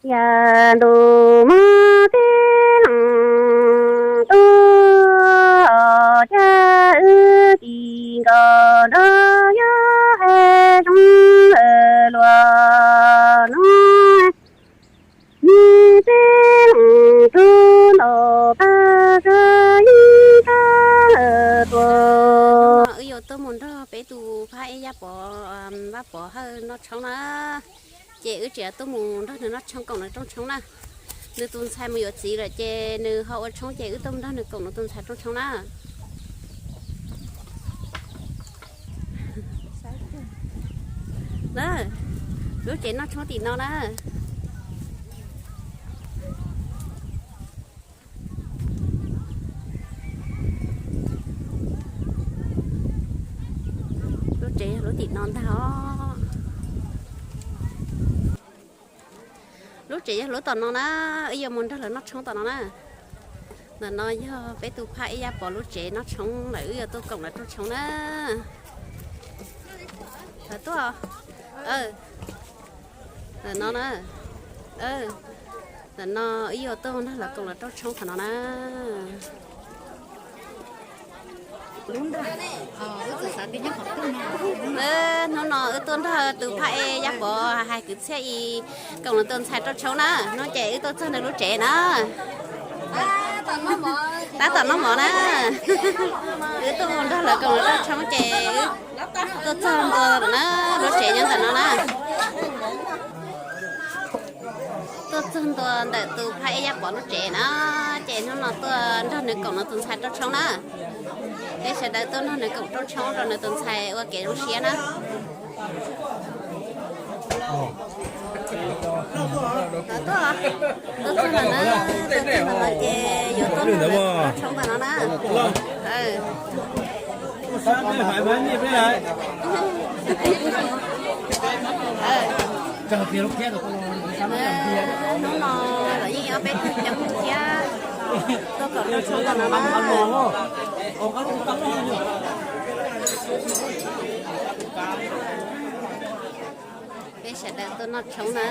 Yam ntuj muab teb loos tuaj, cas wb kis nkaus nrog yog hav zoov luaj no. Nws teb loos tuaj ntaus paj zog ib tag tuaj. Wb yuav tuaj mus nrog peb tus phab ej Yaj Pov, Vaj Pov Hawj noj tshoob na. Ces wb tseem tuaj mus nrog nws noj tshoob koom nws rooj tshoob na. Nws tus ntxhais mus yuav txiv lawm ces nws ho ua tshoob ces wb tuaj mus nrog nws koom nws tus ntxhais rooj tshoob na. Na, lub tsev noj tshoob tim no na. Lub tsev yog lub tim no ntag os. Lub tsev yog lub tom no na, wb yuav mus nrog lawv noj tshoob tom no na. Ntawm no yog peb tus phab ej Yaj Pov lub tsev noj tshoob lawm, wb yuav tuaj koom lawv rooj tshoob na. Lawv tuaj. Ntawm no na. Ntawm no wb yuav tuaj nrog lawv koom lawv rooj tshoob qhov no na. Hnub no wb tuaj nrog tus phab ej Yaj Pov hais kwv txhiaj ib koom nws tus ntxhais rooj tshoob na, hnub ces wb tuaj txog nws lub tsev na. Tab tom noj mov na. Wb tuaj nrog lawv koom lawv rooj tshoob ces wb tuaj txog ntua na, lub tsev nyob ntawm no na. Tuaj txog ntua ntawm tus phab ej Yaj Pov lub tsev na, ces hnub no tuaj nrog nws koom nws tus ntxhais rooj tshoob na. Peb sawv daws tuaj nrog nws koom rooj tshoob rau nws tus ntxhais ua kev zoo siab na. Tuaj, tuaj txog no na, tuaj txog no ces yuav tuaj nrog nws koom rooj tshoob ntawm no na. Hnub no los yeej yog peb tug coob thiab tuaj koom rooj tshoob ntawm no na. Peb sawv daws tuaj noj tshoob na,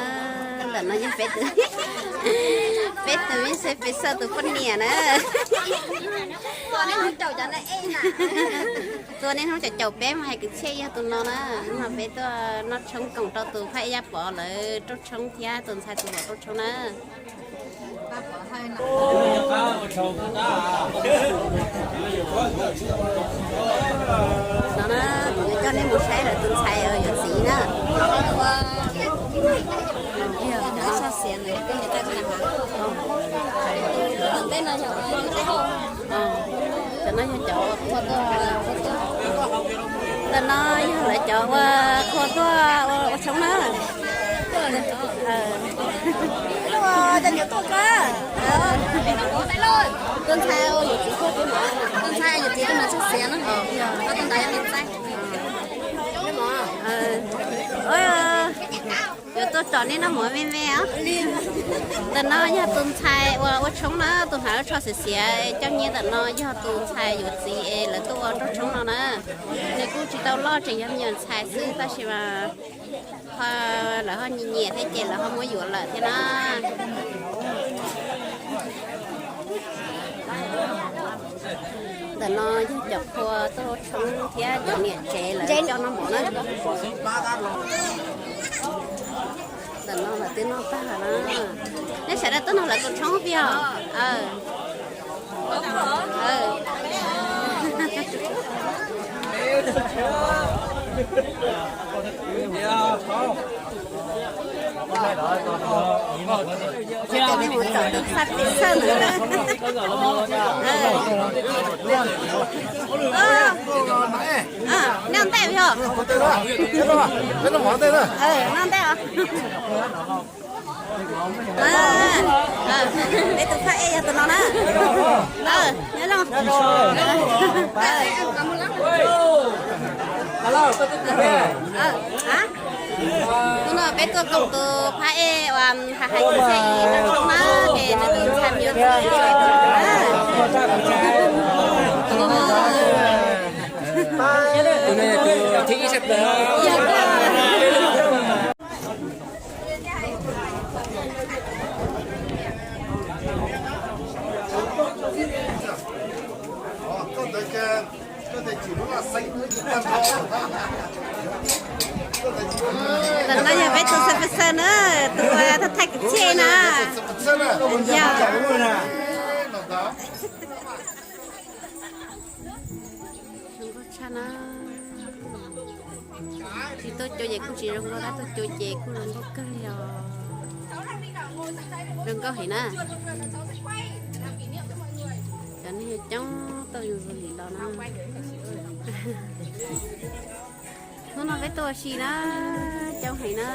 ntawm no yog peb tus, peb tus me xeeb pes xawj tus poj niam na. Tuaj niaj hnub caum caum peb mas hais kwv txhiaj yog tus no na. No peb tuaj noj tshoob koom rau tus phab ej Yaj Pov lawv rooj tshoob thiab tus ntxhais tus vauv rooj tshoob na. No na, kuv coj nej mus saib lawv tus ntxhais yuav txiv na. Cov no yog cov, ntawm no yog lawv cov ua qhua tuaj ua tshoob na. Tus ntxhais ua yuav txiv, tus ntxhais yuav txiv tus mas txog xiav na. Tus ntawd yog tus ntxhais. Yuav tuaj tsom nej noj mov me me os. Ntawm no yog tus ntxhais uas ua tshoob na, tus hnav lub tsho xiav xiav coj nyiaj ntawm no yog tus ntxhais yuav txiv es lawv tuaj ua rooj tshoob no na. Nws kuj tsis tau loj, tseem yog me nyuam ntxhais xwb tab sis mas ho lawv ho nyiam nyiam thiab ces lawv ho muab yuav lawm thiab na. Ntawm no yog cov qhua tuaj ua tshoob thiab cov niam tsev lawv coj noj mov na. Ntawm no lawv twb noj tag lawm na. Nej sawv daws tuaj nrog lawv koom tshoob tiag os. Noj ntej yog. Noj ntej os. Peb tus phab ej yog tus no na. Nyob zoo. Tus no peb tuaj koom tus phab ej uas hais hais kwv txhiaj ib noj tshoob na, ces nws tus ntxhais yuav txiv. Tus no yog tus thib ib sab plaws. Tus no yog peb tus sponsor na, tus thaij kwv txhiaj na. Yog. Zoo nkauj tshaj na. Tsis tuaj cuab ces kuj tsis zoo nkauj, tab tuaj cuab ces kuj zoo nkauj kawg li os. Zoo nkauj heev na. Cov neeg coob tuaj zus zus lim los na. Hnub no peb tuaj ua si na, coob heev na.